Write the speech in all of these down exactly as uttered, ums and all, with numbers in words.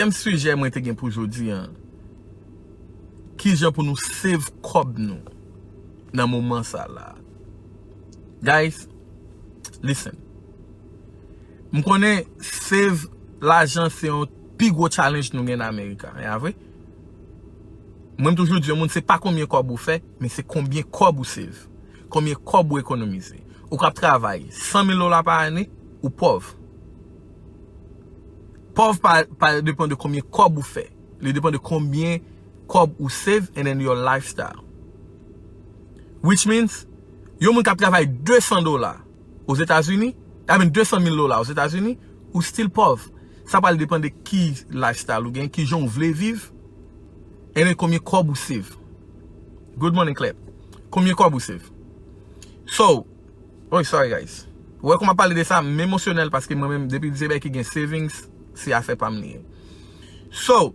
Dezyèm sijè mwen te gen pou jodi a, kijan pou nou save kòb nou nan moman sa la. Guys, listen. M konnen save lajan se yon pi gwo challenge nou gen nan Amerika, e a vre? Mwen, m toujou di yon moun, se pa konbyen kòb ou fè, men se konbyen kòb ou save. Konbyen kòb ou ekonomize. Ou ka ap travay san mil dola pa ane, ou pòv. Pòv pa, pa depan de konbyen kòb ou fè. Li depan de konbyen kòb ou save and then your lifestyle. Which means, yon moun k ap travay de san dola Ozetazini, I mean, de san mil dola Ozetazini, ou still pòv. Sa pral depan de ki lifestyle ou gen, ki jan ou vle viv, and then konbyen kòb ou save. Good morning, Clep. Konbyen kòb ou save? So, oh, sorry, guys. Ou wè kòman m ap pale de sa, m emosyonèl paske mwen menm, depi se bagay ki gen savings, se afè pa m li ye. So,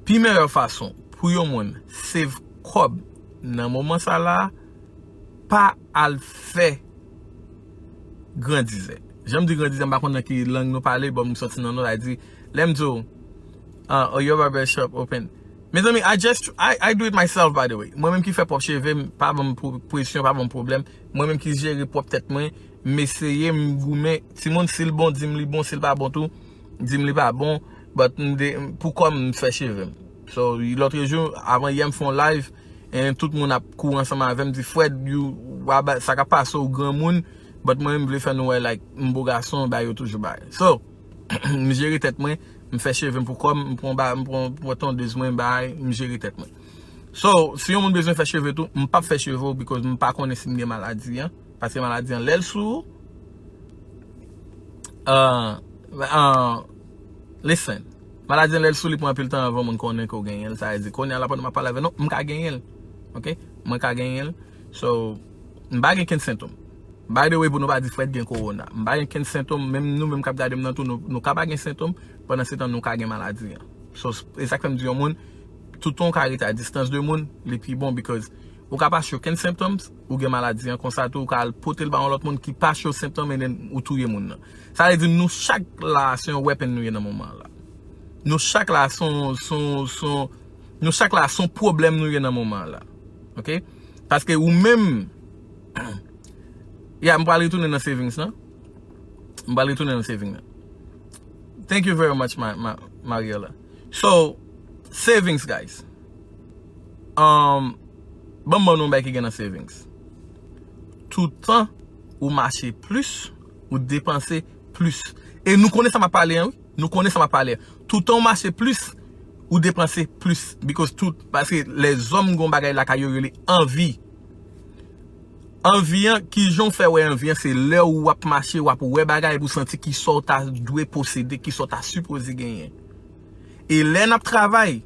pi meyè fason pou yon moun save kòb nan moman sa la, pa al fè grandizè. Jan m di grandizè, m pa konn nan ki lang nou pale, but m sòti nan nò, sa di, lè m di w, uh, oh, your barber shop open. Mezanmi, I just, I, I do it myself, by the way. Mwen menm ki fè pwòp cheve m, pa ban m pwo-, presyon, pa ban m pwoblèm. Mwen menm ki jere pwòp tèt mwen, m eseye, m goumen. Timoun, si l bon, di m li bon, si l pa bon tou, di m li pa bon. But m de, pou kòm m fè cheve m. So, lòtrejou, avan yè m fè yon live, and tout moun ap kouri ansanm avè m, di, Fred, you, wa ba, sa k ap pase w granmoun, but mwen, m vle fè nou wè, like, m bo gason, bay yo toujou bay. So, m jere tèt mwen, m fè cheve m pou kò m, m pran ba, m pran, pran tondez mwen, bay, m jere tèt mwen. So, si yon moun bezwen fè cheve tou, m p ap fè cheve w, because m pa konnen si m gen maladi an, paske maladi an, lè l sou ou, uh, uh, listen, maladi an, lè l sou ou, li pran anpil tan avan moun konnen ke w genyen l, sa vle di, kounye a la pandan m ap pale avè nou, m ka genyen l, ok, mwen ka genyen l, so, m pa gen kenn sentòm. By the way, pou nou pa di Fred gen kowona. M pa gen kenn sentòm, menm nou menm k ap gade m nan tou, nou, nou ka pa gen sentòm, pandan se tan nou ka gen maladi an. So, e sa k fè m di yon moun, toutan w ka rete a distans de moun, li pi bon, because ou ka pa show kenn symptoms, ou gen maladi an, konsa tou, ou ka al pote l ba yon lòt moun ki pa show symptom, and then ou touye moun nan. Sa vle di nou chak la, se yon weapon nou ye nan moman an la. Nou chak la, se yon, se yon, se yon, nou chak la, se yon pwoblèm nou ye nan moman an la. Ok? Paske ou menm, ya, m pral retounen nan savings lan. M pral retounen nan savings lan. Thank you very much, ma, ma, Mariela. So, savings, guys. Um, ban m ban nou yon bagay ki gen nan savings. Toutan ou mache plis, ou depanse plis. E nou konnen sa m ap pale an, wi. Nou konnen sa m ap pale an. Toutan ou mache plis, ou depanse plis. Because tout, paske lèzòm gen yon bagay lakay yo rele anvi. Anvi an, kijan w fè wè anvi an, se lè w ap mache, w ap wè bagay, epi w santi kisa w ta dwe posede, kisa w ta sipoze genyen. E lè n ap travay,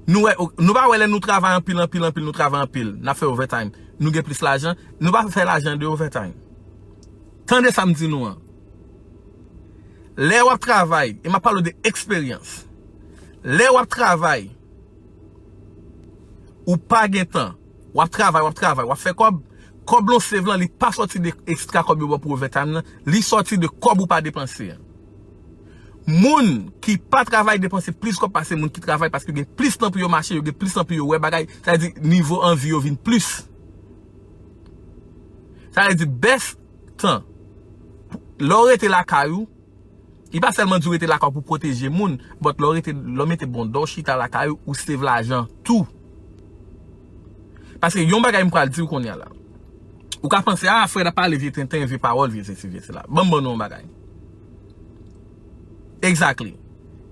nou wè, nou pa wè lè nou travay anpil, anpil, anpil, nou travay anpil, n ap fè overtime, nou gen plis lajan, nou pa fè lajan de overtime. Tande sa m di nou an. Lè w ap travay, e m ap pale w de eksperyans. Lè w ap travay, ou pa gen tan. W ap travay, w ap travay, w ap fè kòb. Kòb lan w save lan, li pa sòti de ekstra kòb yo ba w pou overtime nan. Li sòti de kòb ou pa depanse an. Moun ki pa travay depanse plis kòb pase moun ki travay paske yo gen plis tan pou yo mache, yo gen plis tan pou yo wè bagay. Sa vle di nivo anvi yo vin plis. Sa vle di best tan. Lè w rete lakay ou, li pa sèlman di w rete lakay ou pou pwoteje moun, but lè w rete, lè w mete bonda w chita lakay ou, ou save lajan tou. Paske yon bagay m pral di w kounye a la. Ou ka panse, ah, Fred ap pale vye tenten, vye pawòl, vye sesi, vye sela. Ban m ban nou yon bagay. Exactly.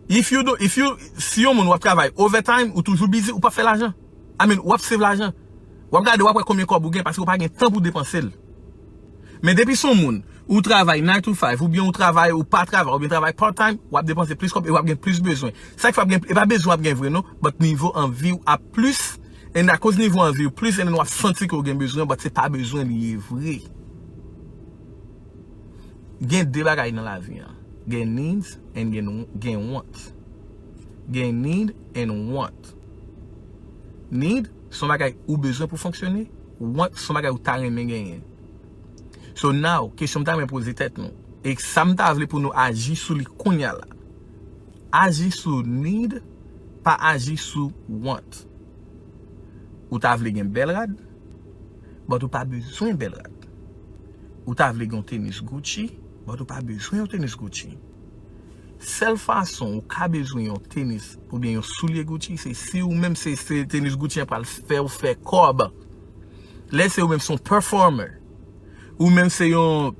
If you do, if you, si yon moun w ap travay overtime, ou toujou busy, ou p ap fè lajan. I mean, w ap save lajan. W ap gade, w ap wè konbyen kòb ou gen, paske w pa gen tan pou depanse l. Men depi se yon moun, ou travay nine to five, oubyen ou travay, ou pa travay, oubyen travay part-time, w ap depanse plis kòb e w ap gen plis bezwen. Sa k fè w ap gen, e pa bezwen w ap gen vre non, but nivo anvi w ap plis, and akoz nivo anvi w plis, and w ap santi ke w gen bezwen, but se pa bezwen li ye vre. Gen de bagay nan lavi an. Gen needs and gen, gen wants. Gen need and want. Need, se yon bagay ou bezwen pou fonksyone. Want, se yon bagay ou ta renmen genyen. So now, kesyon m ta renmen poze tèt nou, e sa m ta vle pou nou aji sou li kounye a la. Aji sou need, pa aji sou want. Ou ta vle gen bèl rad, but ou pa bezwen bèl rad. Ou ta vle gen yon tenis Gucci, but ou pa bezwen yon tenis Gucci. Sèl fason ou ka bezwen yon tenis oubyen yon soulye Gucci, se si ou menm se, se tenis Gucci an pral fè ou fè kòb. Lè se ou menm se yon performer. Ou menm se yon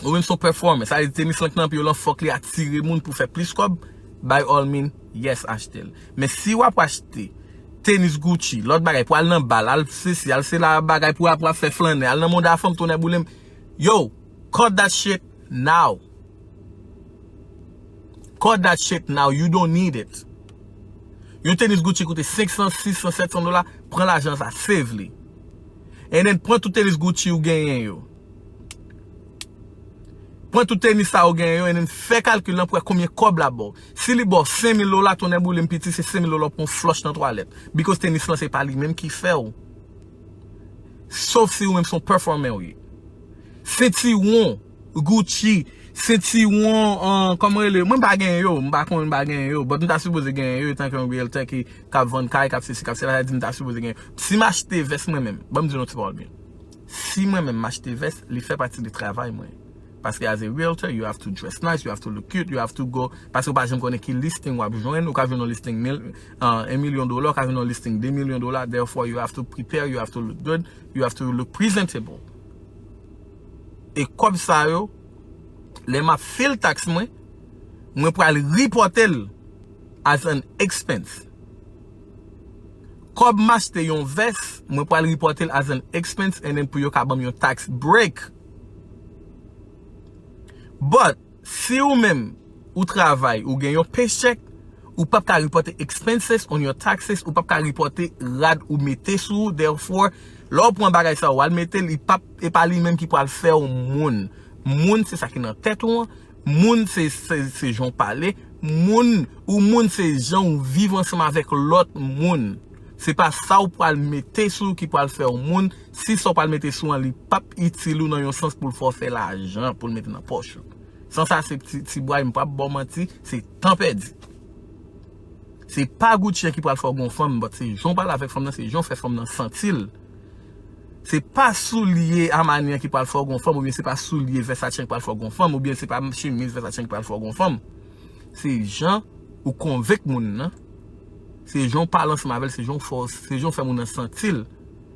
ou menm se yon performer. Sa vle di tenis lan k nan pye w lan fòk li atire moun pou fè plis kòb. By all means, yes, achte l. Men si w ap achte tenis Gucci, lòt bagay, pou al nan bal, al sesi, al sela bagay pou ap, ap fè flannè, al nan mond a fanm, tonnè boule m. Yo, cut that shit now. Cut that shit now. You don't need it. Yon tenis Gucci koute senk san, sis san, sèt san dola. Pran lajan sa, save li. And then pran tout tenis Gucci ou genyen yo. Pran tout tenis sa ou genyen yo, and then fè kalkil lan pou wè konbyen kòb l ap ba w. Si li ba w senk mil dola, tonnè boule m piti, se senk mil dola pou yon flòch nan twalèt. Because tenis lan se pa li menm ki fè w. Sof si ou menm se yon performer ou ye. Sentiwon Gucci, sentiwon, uh, kòman rele? Mwen pa genyen yo, m pa konnen, m pa genyen yo, but m ta sipoze genyen yo, etan ke yon realtor ki, k ap vann kay, k ap sesi, k ap sela, sa di m ta sipoze genyen yo. Si m achte vès mwen menm, ban m di nou ti pawòl byen. Si mwen menm m achte vès, li fè pati de travay mwen. Paske as a realtor, you have to dress nice, you have to look cute, you have to go, paske ou pa janm konnen ki listing w ap jwenn, ou ka jwenn yon listing mil, uh, yon milyon dola, ou ka jwenn yon listing de milyon dola, therefore you have to prepare, you have to look good, you have to look presentable. E kòb sa yo, lè m ap fil tax mwen, mwen pral reporte l as an expense. Kòb m achte yon vès, mwen pral reporte l as an expense and then pou yo ka ban m yon tax break. But, si ou menm, ou travay, ou gen yon paycheck, ou p ap ka reporte expenses on your taxes, ou p ap ka reporte rad ou mete sou ou, therefore, lè w pran bagay sa, w al mete l, li p ap, e pa li menm ki pral fè w moun. Moun, se sa ki nan tèt ou an, moun, se, se, se jan w pale, moun, ou moun, se jan w viv ansanm avèk lòt moun. Se pa sa w pral mete sou ou ki pral fè w moun. Si sa w pral mete sou an, li p ap itil ou nan yon sans pou l fè w fè lajan, pou l mete nan pòch ou. San sa, se ti, ti bwa, m p ap ba w manti, se tan pèdi. Se pa Gucci an ki pral fè w gon fanm, but se jan w pale avèk fanm nan, se jan w fè fanm nan santi l. Se pa soulye Armani an ki pral fè w gon fanm, oubyen se pa soulye Versace an ki pral fè w gon fanm, oubyen se pa chemiz Versace an ki pral fè w gon fanm. Se jan ou konvenk moun nan, se jan w pale ansanm avè l, se jan w fè, se jan w fè moun nan santi l,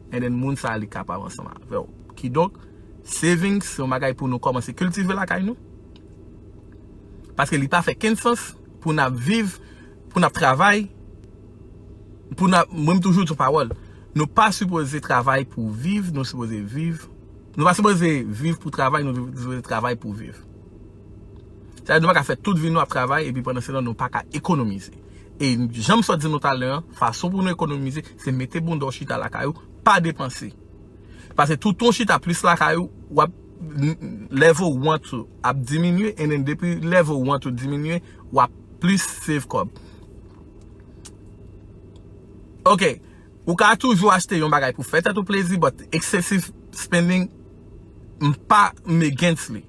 and then moun sa a li kapab ansanm avè w. Kidonk, savings se yon bagay pou nou kòmanse kiltive lakay nou. Paske li pa fè kenn sans pou n ap viv, pou n ap travay, pou n ap, mwen m toujou di yon pawòl. Nou pa sipoze travay pou viv, nou sipoze viv. Nou pa sipoze viv pou travay, nou sipoze travay pou viv. Sa vle di nou pa ka fè tout vi nou ap travay epi pandan se tan nou pa ka ekonomize. E jan m sot di nou talè an, fason pou nou ekonomize, se mete bounda w chita lakay ou, pa depanse. Paske toutan w chita plis lakay ou, w ap, level want ou ap diminye, and then depi level want ou diminye, w ap plis save kòb. Ok, ou ka toujou achte yon bagay pou fè tèt ou plezi, but excessive spending, m pa m against li.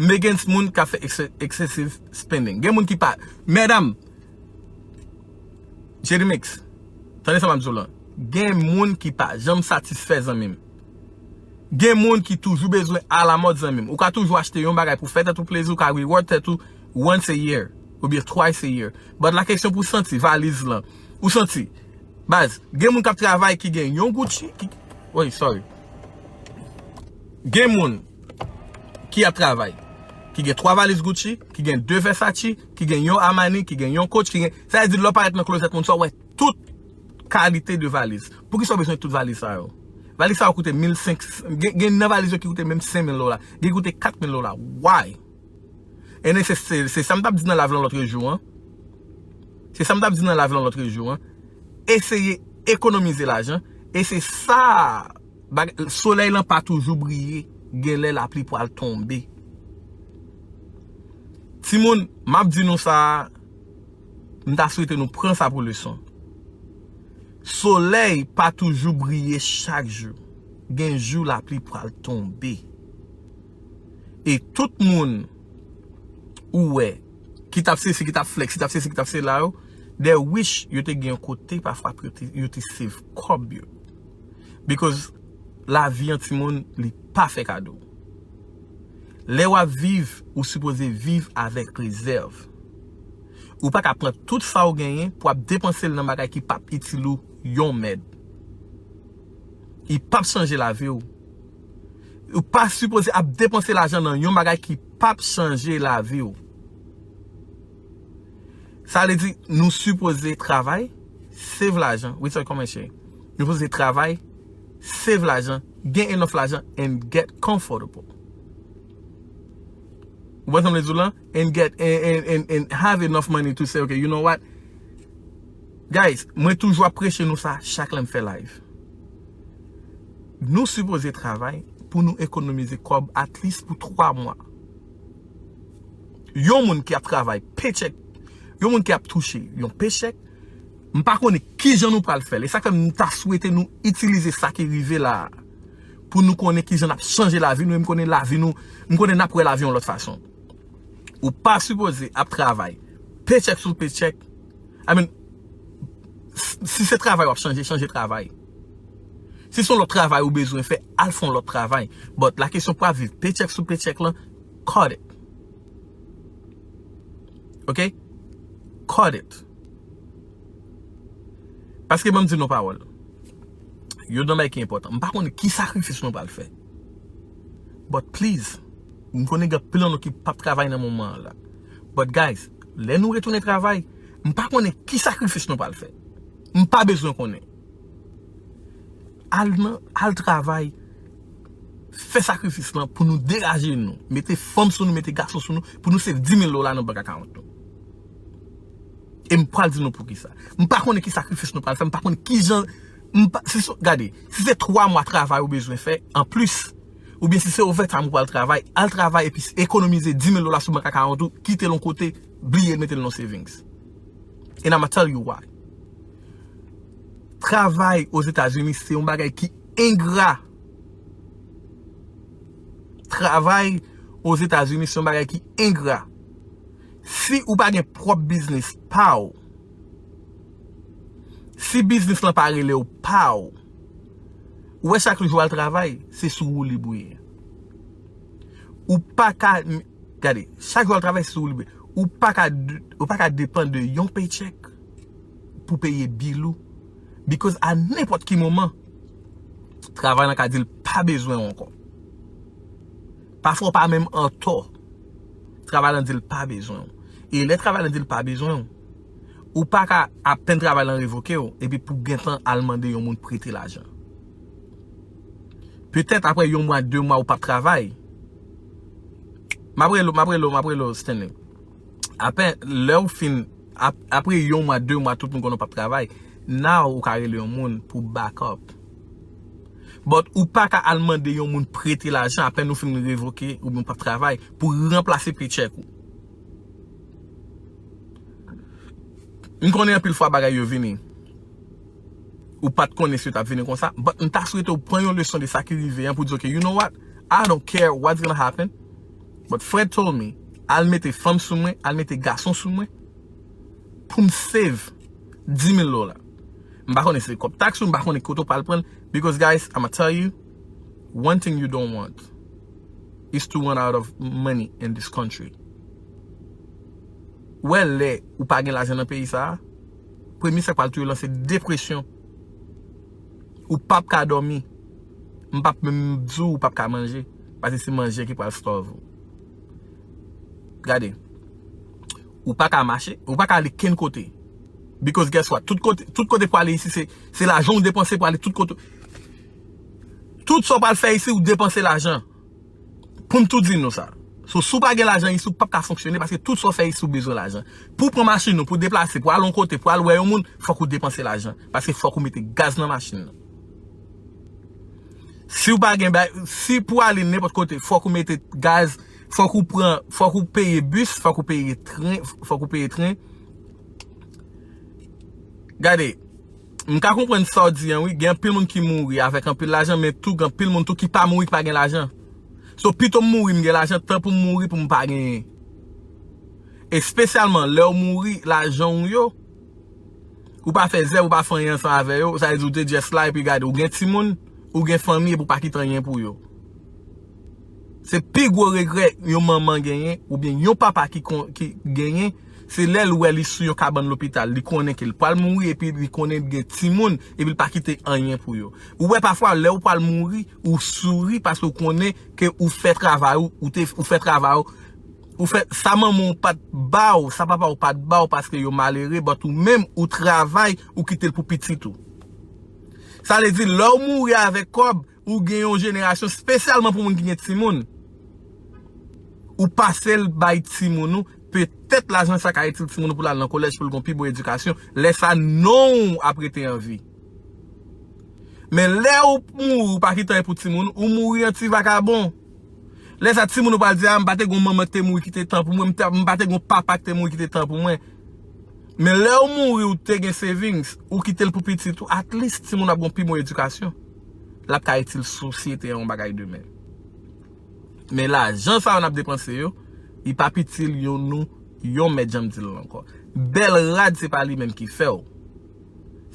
M against moun k ap fè ex-, excessive spending. Gen moun ki pa, medam, Jerry Mix, tande sa m ap di w lan. Gen moun ki pa janm satisfè, zanmi m. Gen moun ki toujou bezwen alamòd, zanmi m. Ou ka toujou achte yon bagay pou fè tèt ou plezi, ou ka reward tèt ou once a year, oubyen twice a year. But la kesyon pou santi, valiz lan. Ou santi, baz, gen moun k ap travay ki gen yon Gucci, ki, woy, sorry. Gen moun ki ap travay, ki gen twa valiz Gucci, ki gen de Versace, ki gen yon Armani, ki gen yon Coach, ki gen, sa vle di lè w parèt nan klozèt moun sa, w wè tout kalite de valiz. Poukisa w bezwen tout valiz sa yo? Valiz sa yo koute mil senk san, gen, gen nan valiz yo ki koute menm senk mil dola, gen ki koute kat mil dola. Why? E se, se, se sa m t ap di nan live lan lòt jou an. Se sa m t ap di nan live lan lòt jou an. Eseye ekonomize lajan. E se sa, bag-, solèy lan pa toujou briye. Gen lè lapli pral tonbe. Timoun, m ap di nou sa, m ta swete nou pran sa pou leson. Solèy pa toujou briye chak jou. Gen jou lapli pral tonbe. E tout moun ou wè ki t ap sesi, ki t ap flex, ki t ap sesi, ki t ap sela yo, they wish yo te gen yon kote pafwa pou yo te, yo te save kòb yo. Because lavi an timoun, li pa fè kado. Lè w ap viv, ou sipoze viv avèk rezèv. Ou pa ka pran tout sa w genyen pou ap depanse l nan bagay ki p ap itil ou yon mèd. Li p ap chanje lavi w. Ou pa sipoze ap depanse lajan nan yon bagay ki p ap chanje lavi w. Sa vle di, nou sipoze travay, save lajan. Wi, sa kòman cheri. Nou sipoze travay, save lajan, gen enough lajan, and get comfortable. Ou konprann sa m vle di w lan? And get, and, and, and, and have enough money to say, okay, you know what? Guys, mwen toujou ap preche nou sa chak lè m fè live. Nou sipoze travay pou nou ekonomize kòb at least pou twa mwa. Yon moun ki ap travay pechèk, yon moun ki ap touche yon pechèk, m pa konnen kijan nou pral fè l. E sa k fè m ta swete nou itilize sa ki rive la a pou nou konnen kijan n ap chanje lavi nou, e m konnen lavi nou, m konnen n ap wè lavi yon lòt fason. Ou pa sipoze ap travay pechèk sou pechèk. I mean, s- si se travay w ap chanje, chanje travay. Si se yon lòt travay ou bezwen fè, al fè yon lòt travay. But la kesyon pou ap viv pechèk sou pechèk lan, cut it. Ok? Cut it. Paske ban m di nou pawòl. Yo nan bagay ki enpòtan. M pa konnen ki sakrifis nou pral fè. But please, m konnen gen anpil nan nou ki p ap travay nan moman an la. But guys, lè nou retounen travay, m pa konnen ki sakrifis nou pral fè. M pa bezwen konnen. Al nan, al travay, fè sakrifis lan pou nou degaje nou. Mete fanm sou nou, mete gason sou nou, pou nou save dis mil dola nan bank account nou. E m pral di nou poukisa. M pa konnen ki sakrifis nou pral fè, m pa konnen kijan, m pa, si se, gade, si se twa mwa travay ou bezwen fè, anplis, oubyen si se overtime ou pral travay, al travay epi ekonomize dis mil dola sou bank account ou, kite l yon kote, bliye l, mete l nan savings. And I'ma tell you why. Travay Ozetazini se yon bagay ki engra. Travay Ozetazini se yon bagay ki engra. Si ou pa gen pwòp biznis pa w, si biznis lan pa rele w pa w, ou wè chak jou w al travay, se sou woulib ou ye. Ou pa ka, gade, chak jou w al travay, se sou woulib ou ye. Ou pa ka, ou pa ka depann de yon paycheck pou peye bil ou. Because a nenpòt ki moman, travay lan ka di l pa bezwen w ankò. Pafwa w pa menm antò. Travay lan di l pa bezwen w. E lè travay lan di l pa bezwen w, ou pa ka apèn travay lan revoke w, epi pou gentan al mande yon moun prete lajan. Petèt apre yon mwa, de mwa ou p ap travay. M ap rele w, m ap rele w, m ap rele w, Stanley. Apre, lè w fin, ap- apre yon mwa, de mwa, tout moun konnen w p ap travay. Now ou ka rele yon moun pou backup. But ou pa ka al mande yon moun prete lajan apèn ou fin revoke oubyen w p ap travay pou ranplase paycheck ou. M konnen anpil fwa bagay yo vini. Ou pa t konnen si yo t ap vini konsa. But m ta swete w pran yon leson de sa ki rive an pou di, okay, you know what? I don't care what's gonna happen. But Fred told me, al mete fanm sou mwen, al mete gason sou mwen, pou m save dis mil dola. M pa konnen se kòb taks ou, m pa konnen kote w pral pran l. Because guys, I'ma tell you, one thing you don't want is to run out of money in this country. Ou wè lè ou pa gen lajan nan peyi sa a, premye sa k pral touye w lan se depresyon. Ou p ap ka dòmi. M p ap menm di w ou p ap ka manje. Paske se manje ki pral stòve ou. Gade. Ou pa ka mache, ou pa ka ale kenn kote. Because guess what? Tout kote, tout kote pou ale isi, se, se lajan ou depanse pou ale tout kote. Tout sa w pral fè isi, ou depanse lajan. Pou m tou di nou sa. So, si w pa gen lajan isi, ou p ap ka fonksyone paske tout sa w fè isi, ou bezwen lajan. Pou w pran machin ou, pou w deplase, pou w al yon kote, pou w al wè yon moun, fòk ou depanse lajan. Paske fòk ou mete gaz nan machin nan. Si w pa gen bay, si pou w ale nenpòt kote, fòk ou mete gaz, fòk ou pran, fòk ou peye bis, fòk ou peye tren, fòk ou peye tren. Gade, m ka konprann sa w di an, wi. Gen anpil moun ki mouri avèk anpil lajan, men tou gen anpil moun tou ki pa mouri, ki pa gen lajan. So, pito m mouri, m gen lajan, tan pou m mouri, pou m pa genyen. Espesyalman lè w mouri, lajan w yo, ou pa fè zèv, ou pa fè anyen ansanm avè yo, sa vle di ou te just la epi gade, ou gen timoun, ou gen fanmi epi ou pa kite anyen pou yo. Se pi gwo regrè yon manman genyen, oubyen yon papa ki, kon, ki genyen, se lè l wè li sou yon kabann lopital, li konnen ke l pral mouri epi li konnen l gen timoun epi l pa kite anyen pou yo. Ou wè pafwa lè ou pral mouri, ou souri paske ou konnen ke ou fè travay ou, ou te, ou fè travay ou, ou fè sa manman w pa t ba w, sa papa w pa t ba w paske yo malere, but ou menm ou travay, ou kite l pou pitit ou. Sa vle di lè w mouri avèk kòb, ou gen yon jenerasyon, espesyalman pou moun ki gen timoun. Ou pase l bay timoun ou, petèt lajan sa ka itil timoun ou pou l al nan kolèj, pou l gen pi bon edikasyon. Lè sa non w ap rete an vi. Men lè ou mouri, ou pa kite anyen pou timoun, ou mouri an ti vakabon. Lè sa timoun ou pral di a, m pa te gen yon manman ki te mouri ki te tan pou mwen, m pa te gen yon papa ki te mouri ki te tan pou mwen. Men lè ou mouri, ou te gen savings, ou kite l pou pitit ou, at least timoun ap gen yon pi bon edikasyon. L ap ka itil sosyete an yon bagay demen. Men lajan sa yo n ap depanse yo, li p ap itil yon nou yon mèd, jan m di l ankò. Bèl rad se pa li menm ki fè w.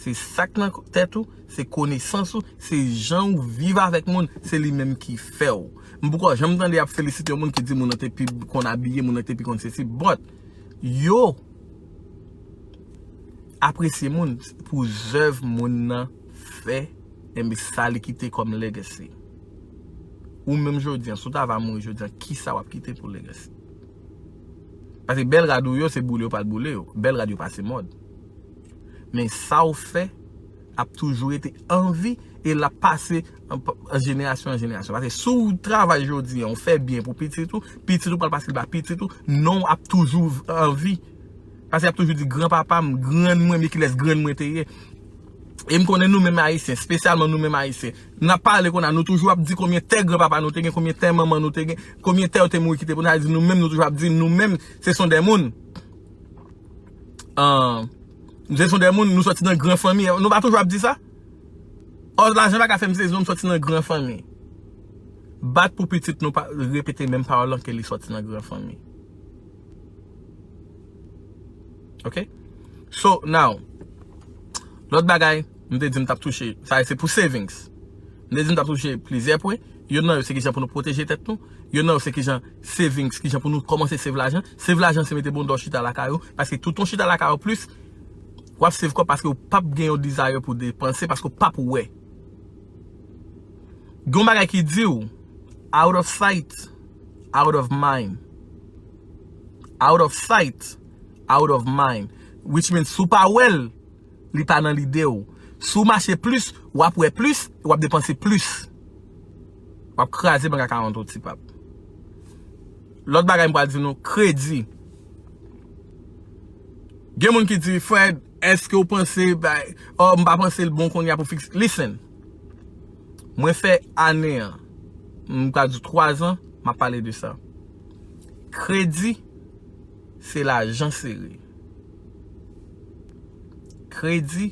Se sa k nan tèt ou, se konesans ou, se jan ou viv avèk moun, se li menm ki fè w. M poko janm tande y ap felisite yon moun ki di moun nan te pi konn abiye, moun nan te pi konn sesi, but yo apresye moun pou zèv moun nan fè, enben sa li kite kòm legacy. Ou menm jodi an, si w ta va mouri jodi an, kisa w ap kite pou legacy? Paske bèl rad ou yo, se boule yo pral boule yo. Bèl rad yo pase mòd. Men sa w fè ap toujou rete an vi e l ap pase an, an jenerasyon an jenerasyon. Paske si w travay jodi an, w fè byen pou pitit ou, pitit ou pral pase l ba pitit ou, non w ap toujou an vi. Paske y ap toujou di granpapa m, grann mwen, men kilès grann mwen te ye. E m konnen nou menm Ayisyen, espesyalman nou menm Ayisyen, n ap pale konnya, nou toujou ap di konbyen tè granpapa nou te gen, konbyen tè manman nou te gen, konbyen tè yo te mouri kite pou nou. Sa vle di nou menm, nou toujou ap di nou menm, se son de moun. An, se son de moun, nou sòti nan gran fanmi. Nou pa toujou ap di sa? Ò, lajan pa ka fè m sezi non, m sòti nan gran fanmi. Bat pou pitit nou pa repete menm pawòl lan ke li sòti nan gran fanmi. Ok? So, now, lòt bagay, m te di m t ap touche, sa se pou savings. M te di m t ap touche plizyè pwen. Youn nan yo se kijan pou nou pwoteje tèt nou. Youn nan yo se kijan savings, kijan pou nou kòmanse save lajan. Save lajan se mete bondò chita lakay ou. Paske tout yon chita lakay ou plis, w ap save kòb paske ou p ap gen yon desire pou depanse, paske ou p ap wè. Gen yon bagay ki di w, out of sight, out of mind. Out of sight, out of mind. Which means, si w pa wè l, li pa nan lide w. Si w mache plis, w ap wè plis, w ap depanse plis. W ap kraze bank account ou, ti pap. Lòt bagay m pral di nou, kredi. Gen moun ki di, Fred, èske w panse, bay, oh, m pa panse l bon kounye a pou fiks. Listen, mwen fè ane an, m ka di twa zan, m ap pale de sa. Kredi, se lajan sere. Kredi,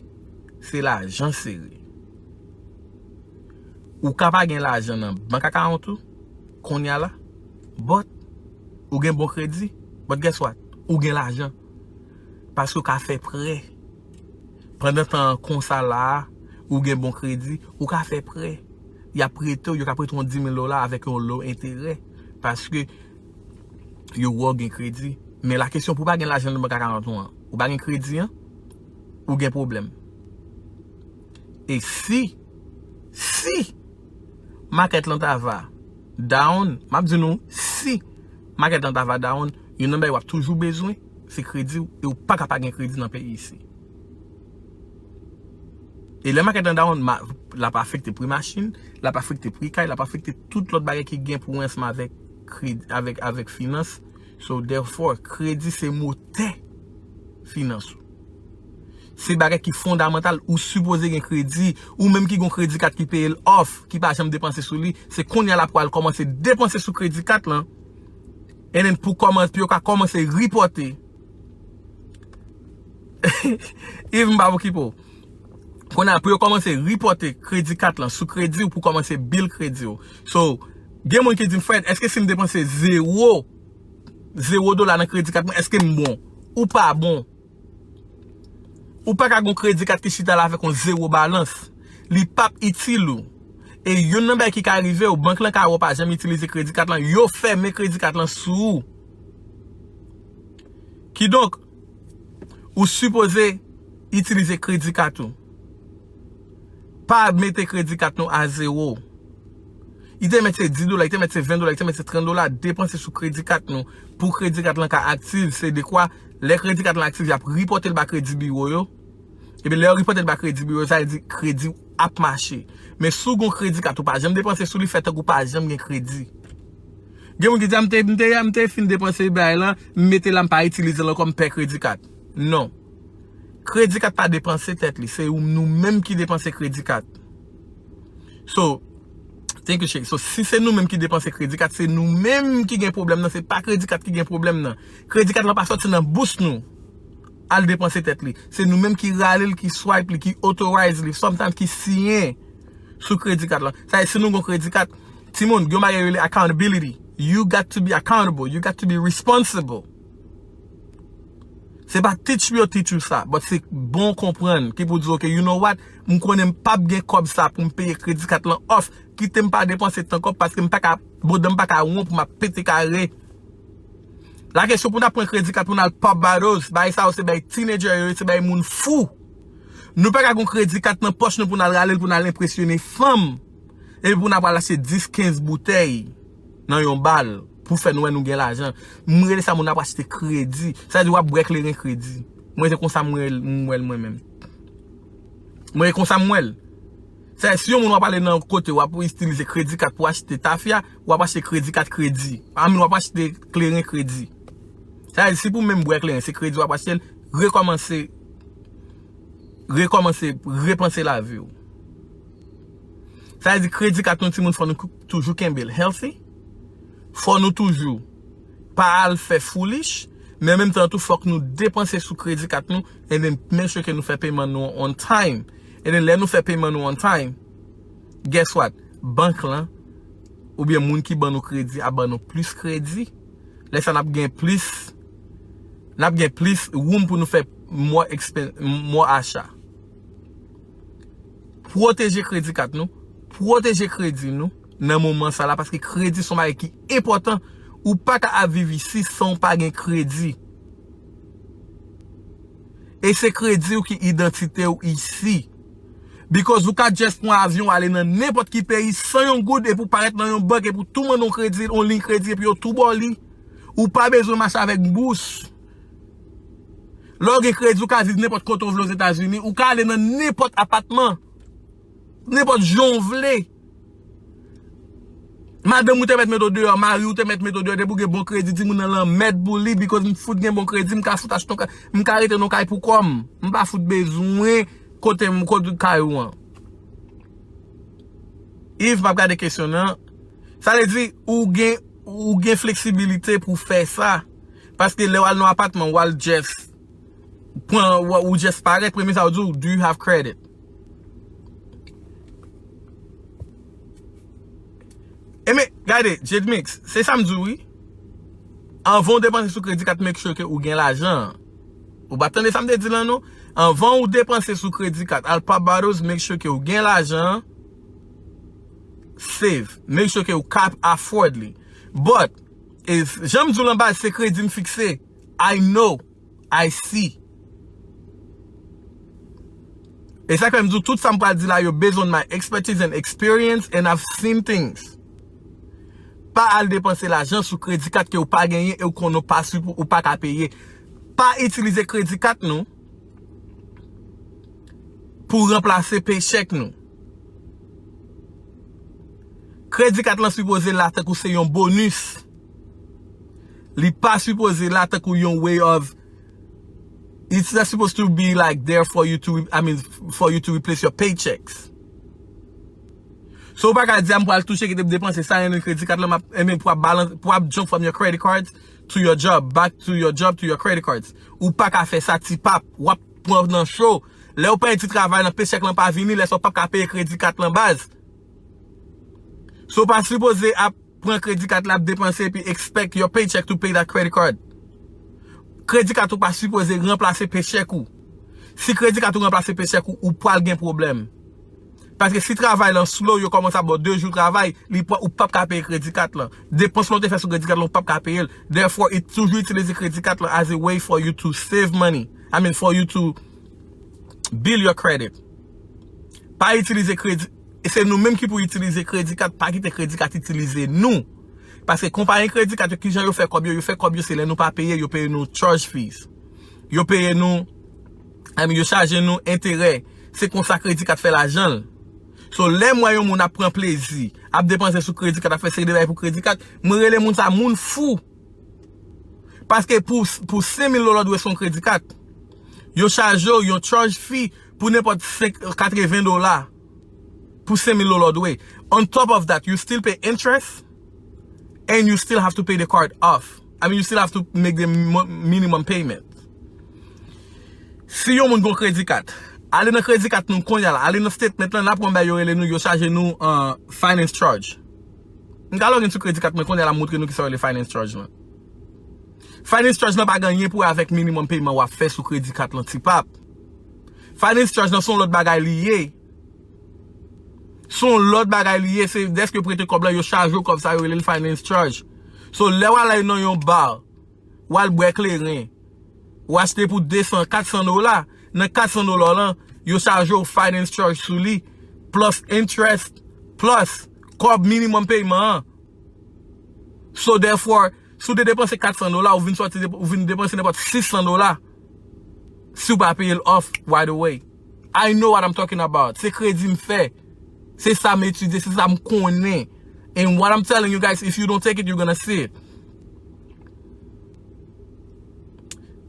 se lajan sere. Ou ka pa gen lajan nan bank account ou, kounye a la, but ou gen bon kredi, but guess what? Ou gen lajan. Paske ou ka fè prè. Pandan tan an konsa la a, ou gen bon kredi, ou ka fè prè. Y ap prete w, yo ka prete w yon dis mil dola avèk yon lo enterè. Paske yo wè w gen kredi. Men la kesyon pou w pa gen lajan nan bank account ou an, ou pa gen kredi an, ou gen pwoblèm. E si, si makèt lan ta va down, m ap di nou, si makèt lan ta va down, youn nan bagay w ap toujou bezwen, se kredi w, e w pa ka pa gen kredi nan peyi isi. E lè makèt lan down, ma, l ap afekte pri machin, l ap afekte pri kay, l ap afekte tout lòt bagay ki gen pou wè ansanm avèk kredi, avèk, avèk finans. So, therefore, kredi se motè finans ou. Se bagay ki fondamantal, ou sipoze gen kredi, ou menm ki gon kredi kat ki peye l off, ki pa janm depanse sou li, se kounye a la pou al kòmanse depanse sou kredi kat lan. And then pou kòman, pou yo ka kòmanse ripòte. Even pa okipe w. Kounye a, pou yo kòmanse ripòte kredi kat lan sou kredi w pou kòmanse bill kredi w. So, gen moun ki di m, Fred, èske si m depanse zewo zewo dola nan kredi kat mwen, èske m bon? Ou pa bon. Ou pa ka gon kredi kat ki chita la avèk yon zewo balans. Li p ap itil ou. E youn nan bagay ki ka rive w, bank lan ka wè w pa janm itilize kredi kat lan, yo fèmen kredi kat lan sou ou. Kidonk, ou sipoze itilize kredi kat ou. Pa mete kredi kat nou a zewo. Li te mèt se dis dola, li te mèt se ven dola, li te mèt se trant dola, depanse sou kredi kat nou. Pou kredi kat lan ka aktif, se dekwa, lè kredi kat lan aktif, y ap ripòte l ba kredi biwo yo. Epi lè yo ripòte l ba kredi biwo yo, sa vle di kredi w ap mache. Men si w gon kredi kat ou pa janm depanse sou li, fè tankou w pa janm gen kredi. Gen moun ki di, "A, m te, m te, m te fin depanse bagay lan, m mete la, m pa itilize l ankò, m pè kredi kat." Non. Kredi kat pa depanse tèt li, se ou, nou menm ki depanse kredi kat. So, thank you, Sheik. So, si se nou menm ki depanse kredi kat, se nou menm ki gen pwoblèm nan, se pa kredi kat ki gen pwoblèm nan. Kredi kat lan pa sòti nan bous nou al depanse tèt li. Se nou menm ki rale l, ki swipe li, ki authorize li, sometimes ki siyen sou kredi kat lan. Sa vle di, si nou gon kredi kat, timoun, gen yon bagay yo rele accountability. You got to be accountable. You got to be responsible. Se pa teach me yo teach ou sa, but se bon konprann ki pou di, "Ok, you know what? M konnen m p ap gen kòb sa pou m peye kredi kat lan off. Kite m pa depanse tan kòb paske m pa ka, bodan m pa ka won pou m ap pete kare." La kesyon pou n ap pran kredi kat pou n al pop bottles, bay sa yo se bay teenager yo, se bay moun fou. Nou pa ka gon kredi kat nan pòch nou pou n al rale l pou n al enpresyone fanm. Epi pou n ap al achte dis, kenz boutèy nan yon bal pou fè n wè nou gen lajan. M rele sa moun ap achte kredi. Sa vle di w ap bwè kleren kredi. Mwen se konsa m wè l, m wè l mwen menm. Mwen se konsa m wè l. Sa vle di si yon moun w ap ale nan yon kote w ap itilize kredi kat pou achte tafya, w ap achte kredi kat kredi. Anmen w ap achte kleren kredi. Sa vle di si pou menm bwè kleren se kredi w ap achte l, rekòmanse, rekòmanse, repanse lavi w. Sa vle di kredi kat nou timoun fò nou k-, toujou kenbe l healthy. Fò nou toujou pa al fè foolish, men an menm tan tou fòk nou depanse sou kredi kat nou and then make sure ke nou fè peyman nou on time. And then lè nou fè peyman nou on time, guess what? Bank lan oubyen moun ki ban nou kredi ap ban nou plis kredi. Lè sa n ap gen plis, n ap gen plis room pou nou fè more expen-, more acha. Pwoteje kredi kat nou, pwoteje kredi nou nan moman sa la, paske kredi se yon bagay ki enpòtan. Ou pa ka ap viv isi san w pa gen kredi. E se kredi w ki idantite w isi. Because ou ka just pran avyon ale nan nenpòt ki peyi san yon goud epi w parèt nan yon bank epi w tou mande yon kredi, yon liy kredi epi yo tou ba w li. Ou pa bezwen mache avèk bous. Lè w gen kredi, ou ka viv nenpòt kote w vle Ozetazini. Ou ka ale nan nenpòt apatman. Nenpòt jan w vle. Madanm ou te mèt mete w deyò, mari w te mèt mete w deyò, depi w gen bon kredi, timoun nan lanmèd pou li, because m fout gen bon kredi, m ka fout achte yon kay, m ka rete nan yon kay pou kò m. M pa fout bezwen kote m, kote kay ou an. Yves, m ap gade kesyon nan. Sa vle di, ou gen, ou gen fleksibilite pou fè sa. Paske lè w al nan apatman, w al just pran, w, ou just parèt, premye sa w di w, "Do you have credit?" Ebyen, gade, Jade Mix, se sa m di w, wi. Anvan w depanse sou kredi kat, make sure ke ou gen lajan. Ou pa tande sa m te di lan, non? Anvan ou depanse sou kredi kat, al pop bottles, make sure ke ou gen lajan. Save. Make sure ke ou ka afford li. But, e, jan m di w lan baz, se kredi m fikse. I know. I see. E sa k fè m di w tout sa m pral di la yo based on my expertise and experience and I've seen things. Pa al depanse lajan sou kredi kat ke w pa genyen e w konnen w pa sipo-, ou pa ka peye. Pa itilize kredi kat nou pou ranplase paycheck nou. Kredi kat lan sipoze la tankou se yon bonus. Li pa sipoze la tankou yon way of, it's not supposed to be like there for you to, I mean, for you to replace your paychecks. So ou pa ka di a m pral touche kite m depanse sa nan kredi kat lan, m ap, I mean, pou ap balance, pou ap jump from your credit cards to your job, back to your job to your credit cards. Ou pa ka fè sa, ti pap, w ap pran nan cho. Lè ou pèdi travay lan, paycheck lan pa vini, lè sa w p ap ka peye kredi kat lan baz. So w pa sipoze ap pran kredi kat la, ap depanse, epi expect your paycheck to pay that credit card. Kredi kat ou pa sipoze ranplase pechèk ou. Si kredi kat ou ranplase pechèk ou, ou pral gen pwoblèm. Paske si travay lan slow, yo kòmanse ap ba w de jou travay, li pa, ou p ap ka peye kredi kat lan. Depans lan w te fè sou kredi kat lan, ou p ap ka peye l. Therefore, it toujou itilize kredi kat lan as a way for you to save money. I mean, for you to build your credit. Pa itilize kredi. E se nou menm ki pou itilize kredi kat, pa kite kredi kat itilize nou. Paske konpayi kredi kat yo, kijan yo fè kòb yo? Yo fè kòb yo, se lè nou pa peye, yo peye nou charge fees. Yo peye nou, I mean, yo chaje nou enterè. Se konsa kredi kat fè lajan l. So, lè m wè yon moun ap pran plezi, ap depanse sou kredi kat, ap fè seri de bagay pou kredi kat, mwen rele moun sa moun fou. Paske pou, pou senk mil dola w dwe sou yon kredi kat, yo chaje w yon charge fee pou nenpòt senk, katreven dola pou senk mil dola w dwe. On top of that, you still pay interest and you still have to pay the card off. I mean, you still have to make the mo- minimum payment. Si yon moun gon kredi kat, ale nan kredi kat nou kounye a la, ale nan statement lan, n ap wè yon bagay yo rele nou, yo chaje nou uh, finance charge. M ka login sou kredi kat mwen kounye a la, m montre nou kisa yo rele finance charge lan. Finance charge lan pa gen anyen pou wè avèk minimum payment w ap fè sou kredi kat lan, ti pap. Finance charge lan se yon lòt bagay li ye. Se yon lòt bagay li ye, se dèske yo prete kòb la, yo chaje w kòb sa, yo rele l finance charge. So, lè w al nan yon bar, w al bwè kleren, w achte pou de san, kat san dola, nan kat san dola w lan, yo chaje w finance charge sou li, plus interest, plus kòb minimum payment an. So, therefore, si w te depanse kat san dola, ou vin sòti, ou vin depanse nenpòt sis san dola, si w pa peye l off right away. I know what I'm talking about. Se kredi m fè. Se sa m etidye, se sa m konnen. And what I'm telling you guys, if you don't take it, you're gonna see it.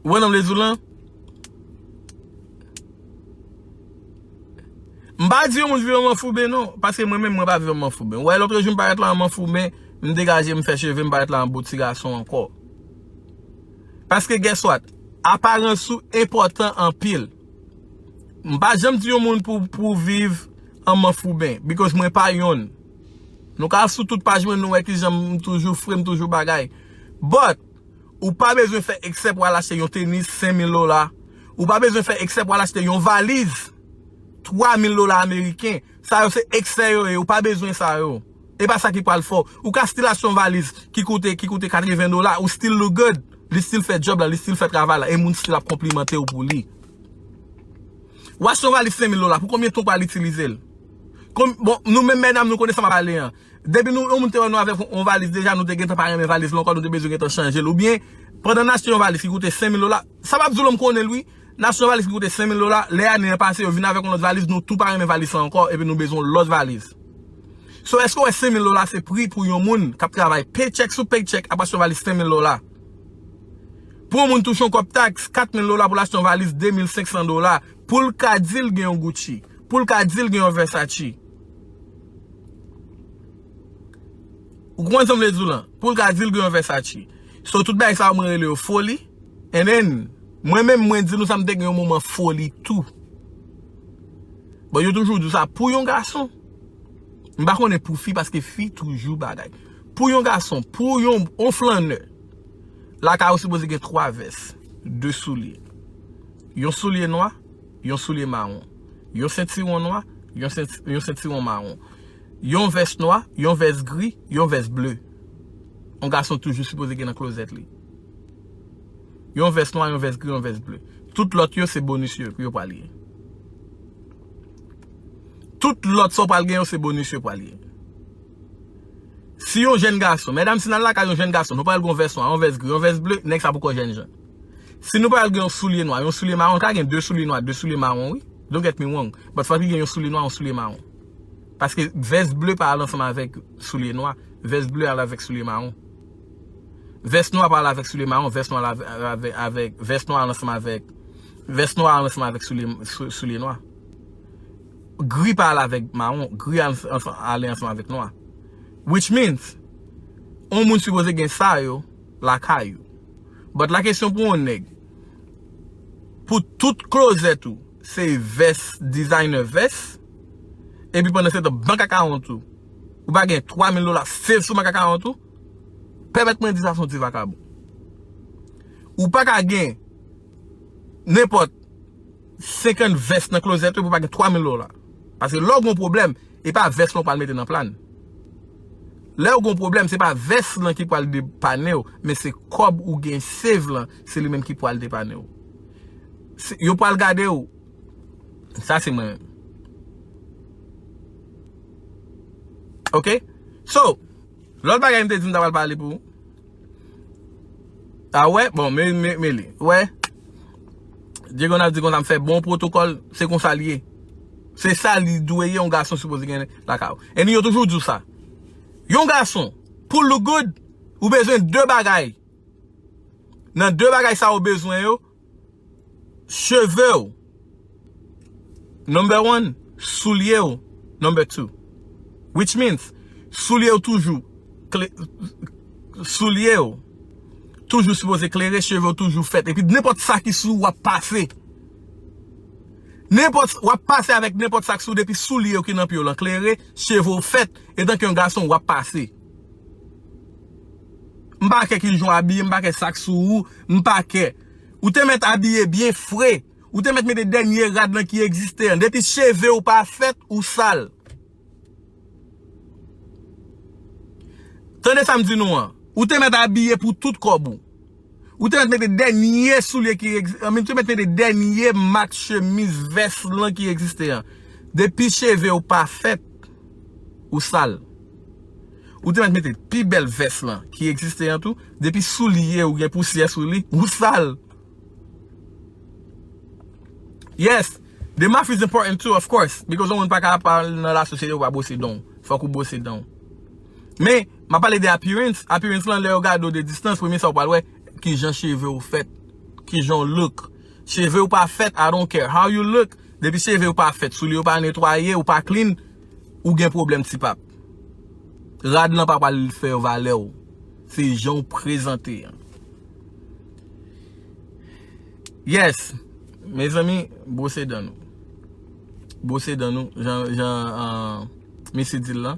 Wè nan lezou lan. M pa di yon moun viv an manfouben non, paske mwen menm mwen pa viv an manfouben. Wè lòt jou m parèt la an manfouben, m degaje m fè cheve m parèt la an bo ti gason ankò. Paske guess what? Aparans ou enpòtan anpil. M pa janm di yon moun pou, pou viv an manfouben, because mwen pa yonn. Nou ka sou tout paj mwen, nou wè kijan m toujou fre, m toujou bagay. But, ou pa bezwen fè eksè pou al achte yon tenis senk mil dola. Ou pa bezwen fè eksè pou al achte yon valiz twa mil dola ameriken. Sa yo se eksè yo ye, ou pa bezwen sa yo. E pa sa ki pral fè w. Ou ka still achte yon valiz ki koute, ki koute katreven dola, ou still look good. Li still fè djòb la, li still fè travay la, e moun still ap konplimante w pou li. Ou achte yon valiz senk mil dola, pou konbyen tan w pral itilize l? Kon, bon, nou menm medam, nou konnen sa m ap pale an. Depi nou, yon moun te wè nou avèk yon valiz deja, nou te gentan pa renmen valiz la ankò, nou te bezwen gentan chanje l. Oubyen, pandan n achte yon valiz ki koute senk mil dola, sa m ap di w la, m konnen l wi, n achte yon valiz ki koute senk mil dola, lè ane an pase, yo vin avèk yon lòt valiz, nou tou pa renmen valiz la ankò, epi nou bezwen yon lòt valiz. So, èske w wè senk mil dola se pri pou yon moun k ap travay paycheck sou paycheck ap achte yon valiz senk mil dola? Pou yon moun touche yon kòb taks, kat mil dola pou l achte yon valiz de mil senk san dola, pou l ka di l gen yon Gucci, pou l ka di l gen yon Versace. Ou konprann sa m vle di w lan? Pou l ka di l gen yon Versace. So, tout bagay sa yo, mwen rele yo foli. And then, mwen menm, mwen di nou sa, m te gen yon moman foli tou. Bon, yo toujou di w sa pou yon gason. M pa konnen pou fi, paske fi toujou bagay. Pou yon gason, pou yon, yon flannè, lakay ou sipoze gen twa vès, de soulye. Yon soulye nwa, yon soulye mawon. Yon sentiwon nwa, yon senti, yon sentiwon mawon. Yon vès nwa, yon vès gri, yon vès ble. Yon gason toujou sipoze gen nan klozèt li. Yon vès nwa, yon vès gri, yon vès ble. Tout lòt yo, se bonis yo, yo pral ye. Tout lòt sa w pral gen yo, se bonis yo pral ye. Si yon jèn gason, medam, si n al lakay yon jèn gason, nou pral gen yon vès nwa, yon vès gri, yon vès ble, nèg sa poko jèn jan. Si nou pral gen yon soulye nwa, yon soulye mawon, ka gen de soulye nwa, de soulye mawon, wi. Don't get me wrong. But fòk li gen yon soulye nwa, yon soulye mawon. Paske vès ble pa al ansanm avèk soulye nwa. Vès ble al avèk soulye mawon. Vès nwa pa al avèk soulye mawon, vès nwa al avè-, avè-, avèk, vès nwa al ansanm avèk, vès nwa al ansanm avèk soulye, sou-, soulye nwa. Gri pa al avèk mawon, gri al ansanm, ale ansanm avèk nwa. Which means, yon moun sipoze gen sa yo lakay ou. But la kesyon pou yon nèg, pou tout klozèt ou, se vès, designer vès, epi pandan se tan, bank account ou, Ou pa gen twa mil dola save sou bank account ou? Pèmèt mwen di sa, se yon ti vakabon. Ou pa ka gen nenpòt senkant vès nan klozèt ou epi ou pa gen twa mil dola. Paske lè w gen yon pwoblèm, e pa vès lan w pral mete nan plan. Lè w gen yon pwoblèm, se pa vès lan ki pral depane w, men se kòb ou gen save lan, se li menm ki pral depane w. Se- Yo pral gade w. Sa se mwen menm. Ok? So, lòt bagay m te di m ta pral pale pou ou. A wè, bon, men, men, men li. Wè, Diego n ap di konsa m fè bon pwotokòl, se konsa l ye. Se sa li dwe ye, yon gason sipoze gen lakay ou. E yo toujou di w sa. Yon gason, pou look good, ou bezwen de bagay. Nan de bagay sa ou bezwen yo, cheve w, number one, soulye w, number two. Which means, soulye w toujou kle- soulye w toujou sipoze klere, cheve w toujou fèt. Epi nenpòt sa ki sou ou ap pase. Nenpòt, w ap pase avèk nenpòt sa k sou ou, depi soulye w ki nan pye w lan klere, cheve w fèt, etanke yon gason w ap pase. M pa kè ki jan w abiye, m pa kè sa k sou ou, m pa kè. Ou te mèt abiye byen fre. Ou te mèt mete dènye rad lan ki egziste an. Depi cheve w pa fèt, ou sal. Tande sa m di nou an. Ou te mèt abiye pou tout kòb ou. Ou te mèt mete dènye soulye ki egziste. Ou te mèt mete dènye mak chemiz vès lan ki egziste an. Depi cheve w pa fèt, ou sal. Ou te mèt mete pi bèl vès lan ki egziste an tou. Depi soulye ou gen pousyè sou li, ou sal. Yes, the math is important too, of course, because yon moun pa ka pa nan lasosyete ou pa bwose dan w. Fòk ou bwose dan w. Men, m ap pale de appearance. Appearance lan, lè yo gade w de distance, premye sa ou pral wè, kijan cheve w fèt, kijan w look. Cheve w pa fèt, I don't care how you look, depi cheve w pa fèt, soulye w pa netwaye, ou pa clean, ou gen pwoblèm ti pap. Rad lan pa pral fè valè w. Se jan w prezante an. Yes. Mezanmi, bwose dan nou. Bwose dan nou. Jan, jan, uh, Missy di l lan.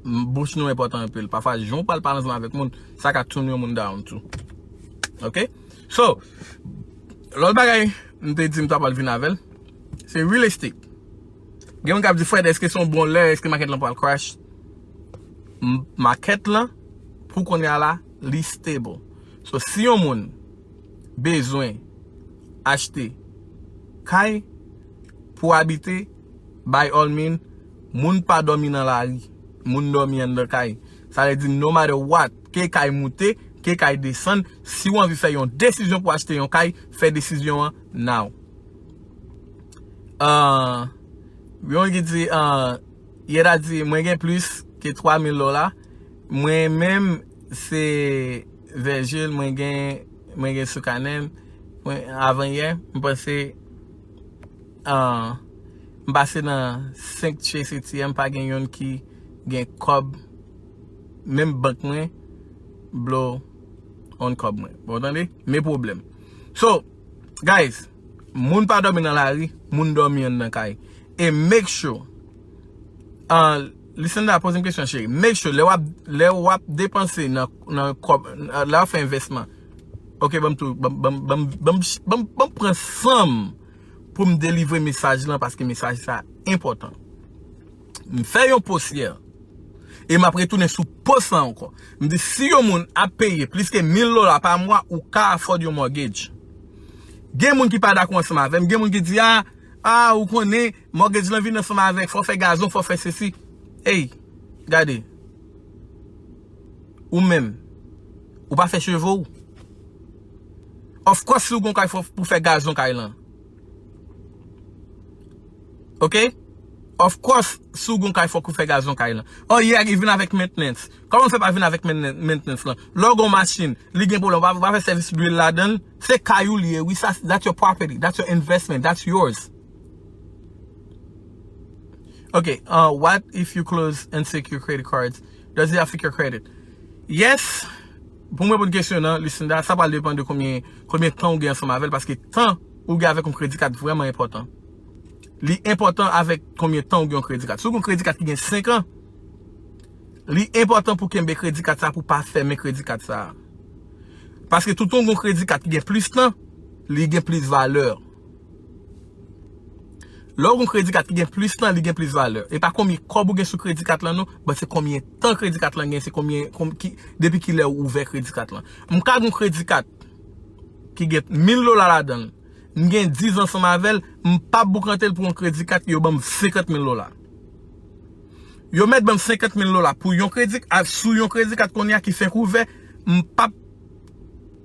M- Bouch nou enpòtan anpil. Pafwa, jan w pral pale ansanm avèk moun, sa ka turn yon moun down tou. Ok? So, lòt bagay, m te di m ta pral vin avè l. Se real estate. Gen moun k ap di, Fred, èske se yon bon lè, èske makèt lan pral crash? M- Makèt lan, pou kounye a la, li stable. So, si yon moun bezwen achte kay pou abite, by all means, moun pa dòmi nan lari. Moun dòmi anndan kay. Sa vle di, no matter what, ke kay moute, ke kay desann, si w anvi fè yon desizyon pou achte yon kay, fè desizyon an now. Ah, yon ki di, ah, Yeda di, mwen gen plis ke twa mil dola. Mwen menm, se Virgil, mwen gen, mwen gen sou kanè m. Mwen, avanyè, m panse, ah, m pase nan senk Chase A T M, pa gen youn ki gen kòb, menm bank mwen, blow on kòb mwen. Bon, tande? Men pwoblèm. So, guys, moun pa dòmi nan lari, moun dòmi anndan kay. E make sure, uh, Lucinda, poze m kesyon, cheri. Make sure, lè w ap, lè w ap depanse nan, nan kòb, lè w ap fè envèsman. Ok, ban m tou, ban m, ban m, ban m, ban m, ban m, ban m pran san m pou m delivre mesaj lan, paske mesaj sa enpòtan. M fè yon post yè. E m ap retounen sou post lan ankò. M di, si yon moun ap peye plis ke mil dola pa mwa, ou ka afford yon mortgage. Gen moun ki pa dakò ansanm avè m. Gen moun ki di, a, a, ou konnen, mortgage lan vin ansanm avèk, fò fè gazon, fò fè sesi. Ey, gade. Ou menm, ou pa fè cheve w. Of course, si w gon kay, fò pou fè gazon kay lan. Ok? Of course, si w gon kay, fòk ou fè gazon kay lan. Oh yeah, li vin avèk maintenance. Kòman l fè pa vin avèk maintenance, maintenance lan? Lè w gon machin, li gen pwoblèm, ou pa, ou pa fè sèvis lwil ladan l. Se kay ou li ye, wi, sa, that's your property, that's your investment, that's yours. Ok, uh, what if you close and secure credit cards? Does it affect your credit? Yes. Pou m reponn kesyon nan, Lucinda, sa pral depann de konbyen, konbyen tan ou gen ansanm avè l, paske tan ou gen avèk yon kredi kat vrèman enpòtan. Li enpòtan avèk konbyen tan ou gen yon kredi kat. Si w gen yon kredi kat ki gen senk an, Li enpòtan pou kenbe kredi kat sa, pou pa fèmen kredi kat sa. Paske toutan w gen yon kredi kat ki gen plis tan, li gen plis valè. Lè w gen yon kredi kat ki gen plis tan, li gen plis valè. E pa konbyen kòb ou gen sou kredi kat lan non, but se konbyen tan kredi kat lan gen, se konbyen, konb, ki, depi ki lè ou ouvè kredi kat lan. M ka gen yon kredi kat ki gen mil dola ladan l, m gen diz ansanm avè l, m p ap boukante l pou yon kredi kat, yo ban m senkant mil dola. Yo mèt ban m senkant mil dola pou yon kredi, a, sou yon kredi kat kounye a ki fenk ouvè, m p ap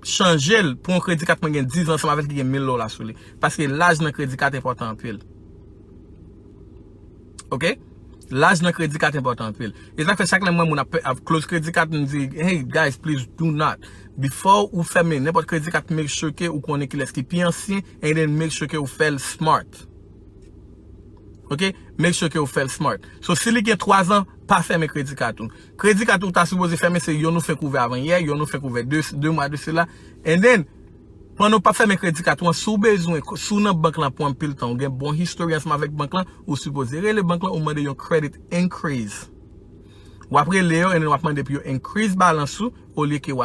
chanje l pou yon kredi kat mwen gen diz ansanm avè l ki gen mil dola sou li. Paske laj nan kredi kat enpòtan anpil. Ok? Laj nan kredi kat enpòtan anpil. E sa k fè chak lè m wè moun ap, ap close kredi kat, m di, hey, guys, please do not. Before ou fèmen nenpòt kredi kat, make sure ke ou konnen kilès ki pi ansyen, and then make sure ke ou fè l smart. Ok? Make sure ke ou fè l smart. So, si li gen twa zan, pa fèmen kredi kat ou. Kredi kat ou ta sipoze fèmen se youn ou fenk ouvè avan yè, youn ou fenk ouvè de, de mwa de sila. And then, pandan w p ap fèmen kredi kat ou an, si w bezwen, si w nan bank lan pou anpil tan, ou gen bon history ansanm avèk bank lan, ou sipoze rele bank lan, ou mande yon credit increase. W ap rele yo, and then w ap mande pou yo increase balans ou, olye ke w al